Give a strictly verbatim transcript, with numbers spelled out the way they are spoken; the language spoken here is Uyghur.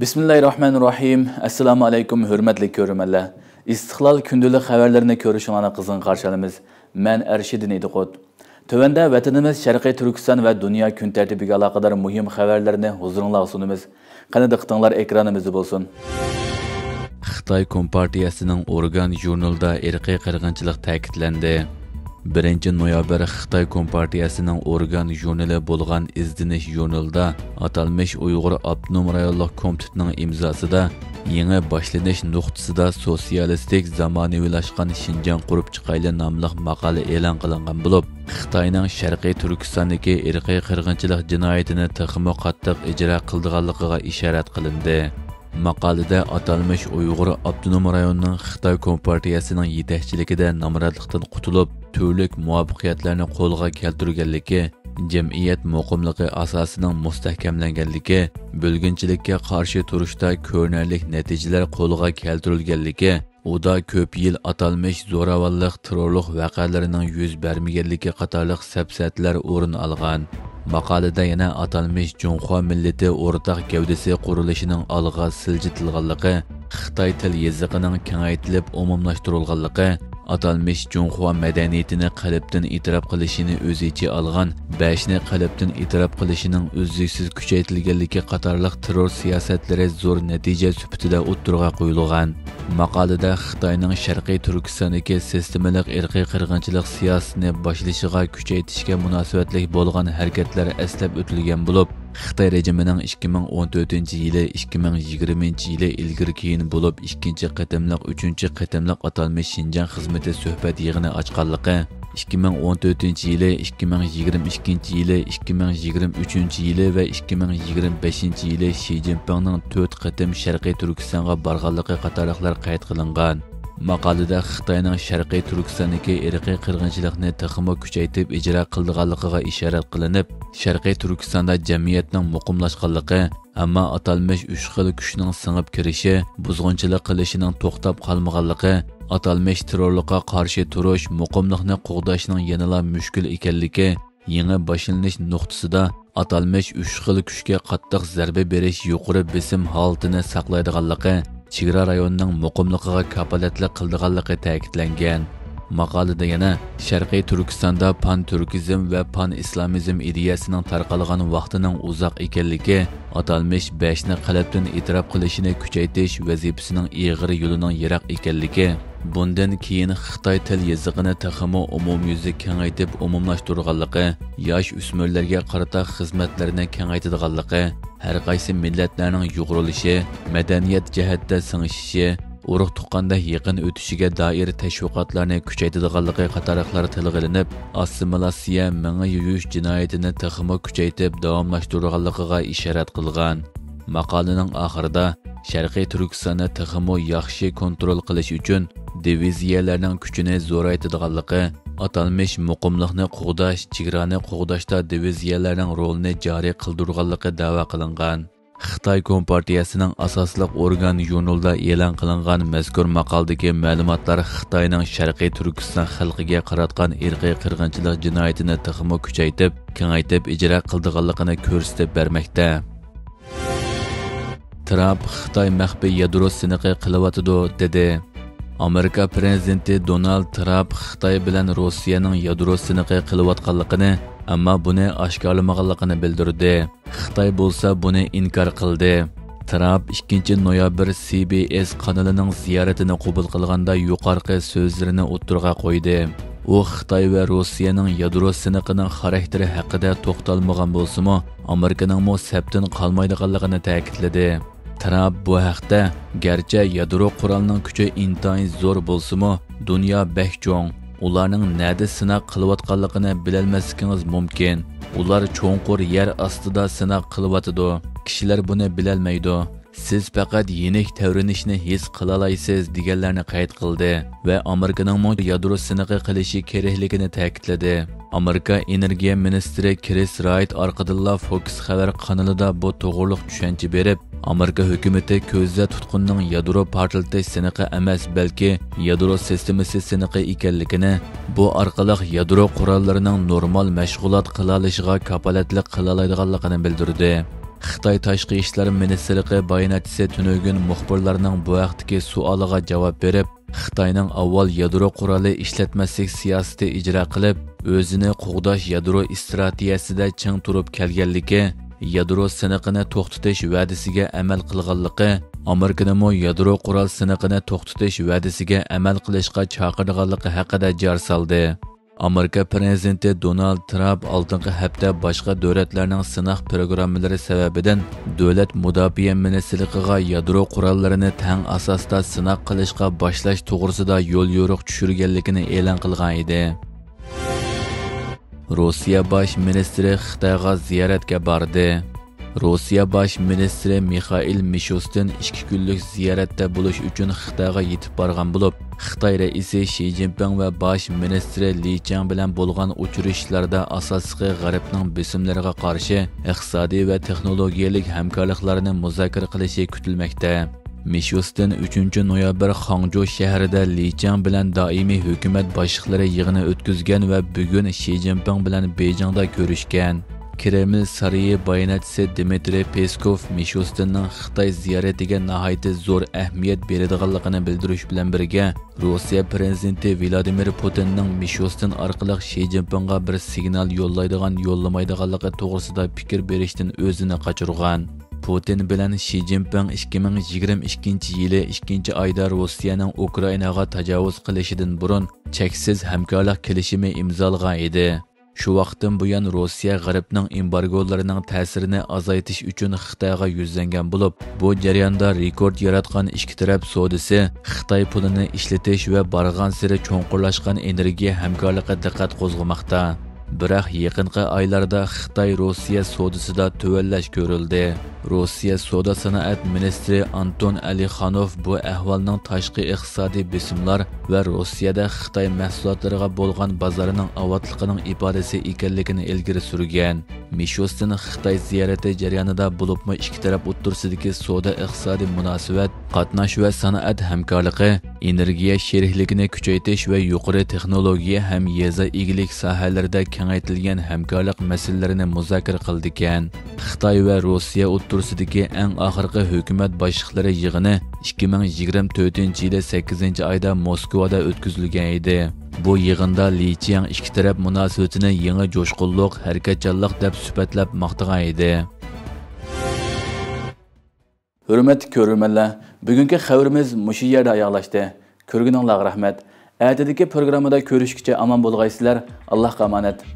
بىسمىللاھىررەھمانىررەھىم. ئەسسالامۇ ئەلەيكۇم، ھۆرمەتلىك كۆرۈرمەنلەر. ئىستىقلال كۈندىلىك خەۋەرلىرىنى كۆرۈشۈڭلارنى قىزغىن قارشى ئالىمىز. مەن ئەرشىدىن ئىدىقۇت. تۆۋەندە ۋەتىنىمىز شەرقىي تۈركىستان ۋە دۇنيا كۈن تەرتىپىگە ئالاقىدار مۇھىم خەۋەرلەرنى ھۇزۇرۇڭلارغا سۇنىمىز. قېنى دىققىتىڭلار ئېكرانىمىزدا بولسۇن. خىتاي كومپارتىيەسىنىڭ ئورگان ژۇرنىلىدا ئىرقىي قىرغىنچىلىق تەكىتلەندى. بىرىنچى نويابىر خىتاي كومپارتىيەسىنىڭ ئورگان ژۇرنىلى بولغان ئىزدىنىش ژۇرنىلىدا ئاتالمىش ئۇيغۇر ئاپتونوم رايونلۇق كومىتېتىنىڭ ئىمزاسىدا يېڭى باشلىنىش نۇقتىسىدا سوتسىيالىستىك زامانىۋىلاشقان شىنجاڭ قۇرۇپ چىقايلى ناملىق ماقالە ئېلان قىلىنغان بولۇپ، خىتاينىڭ شەرقىي تۈركىستاندىكى ئىرقىي قىرغىنچىلىق جىنايىتىنى تېخىمۇ قاتتىق ئىجرا قىلىدىغانلىقىغا ئىشارەت قىلىندى. ماقالىدە ئاتالمىش ئۇيغۇر ئاپتونوم رايونىنىڭ خىتاي كومپارتىيەسىنىڭ يېتەكچىلىكىدە نامراتلىقتىن قۇتۇلۇپ، تۈرلۈك مۇۋەپپەقىيەتلەرنى قولغا كەلتۈرگەنلىكى، جەمئىيەت مۇقىملىقى ئاساسىنىڭ مۇستەھكەملەنگەنلىكى، بۆلگۈنچىلىككە قارشى تۇرۇشتا كۆرۈنەرلىك نەتىجىلەر قولغا كەلتۈرۈلگەنلىكى، ئۇدا كۆپ يىل ئاتالمىش زوراۋانلىق، تېررورلۇق ۋەقەلىرىنىڭ يۈز بەرمىگەنلىكى قاتارلىق سەپسەتىلەر ئورۇن ئالغان. ماقالىدە يەنە ئاتالمىش جۇڭخۇا مىللىتى ئورتاق گەۋدىسى قۇرۇلۇشىنىڭ ئالغا سىلجىتىلغانلىقى، خىتاي تىل يېزىقىنىڭ كېڭەيتىلىپ ئومۇملاشتۇرۇلغانلىقى، ئاتالمىش جۇڭخۇا مەدەنىيىتىنى قەلبتىن ئېتىراپ قىلىشىنى ئۆز ئىچىگە ئالغان بەشنى قەلبتىن ئېتىراپ قىلىشىنىڭ ئۈزلۈكسىز كۈچەيتىلگەنلىكى قاتارلىق تېررور سىياسەتلىرى زور نەتىجە سۈپىتىدە ئوتتۇرىغا قويۇلغان. ماقالىدە خىتاينىڭ شەرقىي تۈركىستاندىكى سىستېمىلىق ئىرقىي قىرغىنچىلىق سىياسىتىنى باشلىشىغا، كۈچەيتىشكە مۇناسىۋەتلىك بولغان ھەرىكەتلەر ئەسلەپ ئۆتۈلگەن بولۇپ، خىتاي رېجىمىنىڭ ئىككى مىڭ ئون تۆتىنچى يىلى، ئىككى مىڭ يىگىرمىنچى يىلى ئىلگىرى كېيىن بولۇپ، ئىككىنچى قېتىملىق، ئۈچىنچى قېتىملىق ئاتالمىش شىنجاڭ خىزمىتى سۆھبەت يىغىنى ئاچقانلىقى، ئىككى مىڭ ئون تۆتىنچى يىلى، ئىككى مىڭ يىگىرمە ئىككىنچى يىلى، ئىككى مىڭ يىگىرمە ئۈچىنچى يىلى ۋە ئىككى مىڭ يىگىرمە بەشىنچى يىلى شى جىنپىڭنىڭ تۆت قېتىم شەرقىي تۈركىستانغا بارغانلىقى قاتارلىقلار قەيت قىلىنغان. ماقالىدە خىتاينىڭ شەرقىي تۈركىستاندىكى ئىرقىي قىرغىنچىلىقنى تېخىمۇ كۈچەيتىپ ئىجرا قىلىدىغانلىقىغا ئىشارەت قىلىنىپ، شەرقىي تۈركىستاندا جەمئىيەتنىڭ مۇقىملاشقانلىقى، ئەمما ئاتالمىش ئۈچ خىل كۈچنىڭ سىڭىپ كىرىشى، بۇزغۇنچىلىق قىلىشىنىڭ توختاپ قالمىغانلىقى، ئاتالمىش تېررورلۇققا قارشى تۇرۇش، مۇقىملىقنى قوغداشنىڭ يەنىلا مۈشكۈل ئىكەنلىكى، يېڭى باشلىنىش نۇقتىسىدا ئاتالمىش ئۈچ خىل كۈچكە قاتتىق زەربە بېرىش يۇقىرى بېسىم ھالىتىنى ساقلايدىغانلىقى، چېگرا رايونىنىڭ مۇقىملىقىغا كاپالەتلىك قىلىدىغانلىقى تەكىتلەنگەن. ماقالىدە يەنە شەرقىي تۈركىستاندا پان تۈركىزم ۋە پان ئىسلامىزم ئىدىيەسىنىڭ تارقالغان ۋاقتىنىڭ ئۇزاق ئىكەنلىكى، ئاتالمىش بەشنى قەلبتىن ئېتىراپ قىلىشىنى كۈچەيتىش ۋەزىپىسىنىڭ ئېغىر يولىنىڭ يىراق ئىكەنلىكى، بۇندىن كېيىن خىتاي تىل يېزىقىنى تېخىمۇ ئومۇميۈزلۈك كېڭەيتىپ ئومۇملاشتۇرغانلىقى، ياش ئۆسمۈرلەرگە قارىتا خىزمەتلەرنى كېڭەيتىدىغانلىقى، ھەرقايسى مىللەتلەرنىڭ يۇغۇرۇلۇشى، مەدەنىيەت جەھەتتە سىڭىشىشى، ئۇرۇق-تۇغقاندەك يېقىن ئۆتۈشىگە دائىر تەشۋىقاتلارنى كۈچەيتىدىغانلىقى قاتارلىقلار تىلغا ئېلىنىپ، ئاسسىمىلاتسىيە، مېڭە يۇيۇش جىنايىتىنى تېخىمۇ كۈچەيتىپ داۋاملاشتۇرىدىغانلىقىغا ئىشارەت قىلغان. ماقالىنىڭ ئاخىرىدا، شەرقىي تۈركىستاننى تېخىمۇ ياخشى كونترول قىلىش ئۈچۈن دىۋىزىيەلەرنىڭ كۈچىنى زورايتىدىغانلىقى، ئاتالمىش مۇقىملىقنى قوغداش، چېگرانى قوغداشتا دىۋىزىيەلەرنىڭ رولىنى جارى قىلدۇرغانلىقى دەۋا قىلىنغان. خىتاي كومپارتىيەسىنىڭ ئاساسلىق ئورگان ژۇرنىلىدا ئېلان قىلىنغان مەزكۇر ماقالىدىكى مەلۇماتلار خىتاينىڭ شەرقىي تۈركىستان خەلقىگە قاراتقان ئىرقىي قىرغىنچىلىق جىنايىتىنى تېخىمۇ كۈچەيتىپ، كېڭەيتىپ ئىجرا قىلىدىغانلىقىنى كۆرسىتىپ بەرمەكتە. ترامپ خىتاي مەخپىي يادرو سىنىقى قىلىۋاتىدۇ، دېدى. ئامېرىكا پىرېزىدېنتى دونالد ترامپ خىتاي بىلەن روسىيەنىڭ يادرو سىنىقى قىلىۋاتقانلىقىنى، ئەمما بۇنى ئاشكارىلىمىغانلىقىنى بىلدۈردى. خىتاي بولسا بۇنى ئىنكار قىلدى. ترامپ ئىككىنچى نويابىر سى بى ئېس قانىلىنىڭ زىيارىتىنى قوبۇل قىلغاندا يۇقىرىقى سۆزلىرىنى ئوتتۇرىغا قويدى. ئۇ خىتاي ۋە روسىيەنىڭ يادرو سىنىقىنىڭ خاراكتېرى ھەققىدە توختالمىغان بولسىمۇ، ئامېرىكىنىڭمۇ سەپتىن قالمايدىغانلىقىنى تەكىتلىدى. ترامپ بۇ ھەقتە، گەرچە يادرو قورالىنىڭ كۈچى ئىنتايىن زور بولسىمۇ، دۇنيا بەك چوڭ. ئۇلارنىڭ نەدە سىناق قىلىۋاتقانلىقىنى بىلەلمەسلىكىڭىز مۇمكىن. ئۇلار چوڭقۇر يەر ئاستىدا سىناق قىلىۋاتىدۇ. كىشىلەر بۇنى بىلەلمەيدۇ. سىز پەقەت يېنىك تەۋرىنىشنى ھېس قىلالايسىز، دېگەنلەرنى قەيت قىلدى ۋە ئامېرىكىنىڭمۇ يادرو سىنىقى قىلىشى كېرەكلىكىنى تەكىتلىدى. ئامېرىكا ئېنېرگىيە مىنىستىرى كرىس رايت ئارقىدىنلا فوكس خەۋەر قانىلىدا بۇ توغرۇلۇق چۈشەنچە بېرىپ، ئامېرىكا ھۆكۈمىتى كۆزدە تۇتقىنىنىڭ يادرو پارتلىتىش سىنىقى ئەمەس، بەلكى يادرو سىستېمىسى سىنىقى ئىكەنلىكىنى، بۇ ئارقىلىق يادرو قوراللىرىنىڭ نورمال مەشغۇلات قىلالىشىغا كاپالەتلىك قىلالايدىغانلىقىنى بىلدۈردى. خىتاي تاشقى ئىشلار مىنىستىرلىقى باياناتچىسى تۈنۈگۈن مۇخبىرلارنىڭ بۇ ھەقتىكى سوئالىغا جاۋاب بېرىپ، خىتاينىڭ ئاۋۋال يادرو قورالى ئىشلەتمەسلىك سىياسىتى ئىجرا قىلىپ، ئۆزىنى قوغداش يادرو ئىستراتېگىيەسىدە چىڭ تۇرۇپ كەلگەنلىكى، يادرو سىنىقىنى توختىتىش ۋەدىسىگە ئەمەل قىلغانلىقى، ئامېرىكىنىمۇ يادرو قورال سىنىقىنى توختىتىش ۋەدىسىگە ئەمەل قىلىشقا چاقىرىدىغانلىقى ھەققىدە جار سالدى. ئامېرىكا پىرېزىدېنتى دونالد ترامپ ئالدىنقى ھەپتە باشقا دۆلەتلەرنىڭ سىناق پروگراممىلىرى سەۋەبىدىن دۆلەت مۇداپىئە مىنىستىرلىقىغا يادرو قوراللىرىنى تەڭ ئاساستا سىناق قىلىشقا باشلاش توغرىسىدا يوليورۇق چۈشۈرگەنلىكىنى ئېلان قىلغان ئىدى. روسىيە باش مىنىستىرى خىتايغا زىيارەتكە باردى. روسىيە باش مىنىستىرى مىخائىل مىشۇستىن ئىككى كۈنلۈك زىيارەتتە بولۇش ئۈچۈن خىتايغا يېتىپ بارغان بولۇپ، خىتاي رەئىسى شى جىنپىڭ ۋە باش مىنىستىرى لى چياڭ بىلەن بولغان ئۇچرىشىشلاردا ئاساسلىقى غەربنىڭ بېسىملىرىغا قارشى ئىقتىسادىي ۋە تېخنولوگىيەلىك ھەمكارلىقلارنى مۇزاكىرە قىلىشى كۈتۈلمەكتە. مىشۇستىن ئۈچىنچى نويابىر خاڭجۇ شەھىرىدە لى چياڭ بىلەن دائىمىي ھۆكۈمەت باشلىقلىرى يىغىنى ئۆتكۈزگەن ۋە بۈگۈن شى جىنپىڭ بىلەن بېيجىڭدا كۆرۈشكەن. كرېمل سارىيى باياناتچىسى دىمىترىي پېسكوف مىشۇستىننىڭ خىتاي زىيارىتىگە ناھايىتى زور ئەھمىيەت بېرىدىغانلىقىنى بىلدۈرۈش بىلەن بىرگە، روسىيە پىرېزىدېنتى ۋلادىمىر پۇتىننىڭ مىشۇستىن ئارقىلىق شى جىنپىڭغا بىر سىگنال يوللايدىغان، يوللىمايدىغانلىقى توغرىسىدا پىكىر بېرىشتىن ئۆزىنى قاچۇرغان. پۇتىن بىلەن شى جىنپىڭ ئىككى مىڭ يىگىرمە ئىككىنچى يىلى ئىككىنچى ئايدا روسىيەنىڭ ئۇكرائىناغا تاجاۋۇز قىلىشىدىن بۇرۇن چەكسىز ھەمكارلىق كېلىشىمى ئىمزالىغان ئىدى. شۇ ۋاقىتتىن بۇيان روسىيە غەربنىڭ ئېمبارگولىرىنىڭ تەسىرىنى ئازايتىش ئۈچۈن خىتايغا يۈزلەنگەن بولۇپ، بۇ جەرياندا رېكورت ياراتقان ئىككى تەرەپ سودىسى، خىتاي پۇلىنى ئىشلىتىش ۋە بارغانسېرى چوڭقۇرلاشقان ئېنېرگىيە ھەمكارلىقى دىققەت قوزغىماقتا. بىراق يېقىنقى ئايلاردا خىتاي روسىيە سودىسىدا تۆۋەنلەش كۆرۈلدى. روسىيە سودا سانائەت مىنىستىرى ئانتون ئەلىخانوف بۇ ئەھۋالنىڭ تاشقى ئىقتىسادىي بېسىملار ۋە روسىيەدە خىتاي مەھسۇلاتلىرىغا بولغان بازارنىڭ ئاۋاتلىقىنىڭ ئىپادىسى ئىكەنلىكىنى ئىلگىرى سۈرگەن. مىشۇستىن خىتاي زىيارىتى جەريانىدا بولۇپمۇ ئىككى تەرەپ ئوتتۇرىسىدىكى سودا ئىقتىسادىي مۇناسىۋەت، قاتناش ۋە سانائەت ھەمكارلىقى، ئېنېرگىيە شېرىكلىكىنى كۈچەيتىش ۋە يۇقىرى تېخنولوگىيە ھەم يېزا ئىگىلىك ساھەلىرىدە كېڭەيتىلگەن ھەمكارلىق مەسىلىلىرىنى مۇزاكىرە قىلىدىكەن. خىتاي ۋە روسىيە ئوتتۇرىسىدىكى ئەڭ ئاخىرقى ھۆكۈمەت باشلىقلىرى يىغىنى ئىككى مىڭ يىگىرمە تۆتىنچى يىلى سەككىزىنچى ئايدا موسكۋادا ئۆتكۈزۈلگەن ئىدى. بۇ يىغىندا لى چياڭ ئىككى تەرەپ مۇناسىۋىتىنى يېڭى جۇشقۇنلۇق، ھەرىكەتچانلىق دەپ سۈپەتلەپ ماختىغان ئىدى. ھۆرمەتلىك كۆرۈرمەنلەر، بۈگۈنكى خەۋىرىمىز مۇشۇ يەردە ئاياغلاشتى. كۆرگىنىڭلارغا رەھمەت. ئەتىدىكى پروگراممىدا كۆرۈشكىچە ئامان بولغايسىلەر. ئاللاھقا ئامانەت.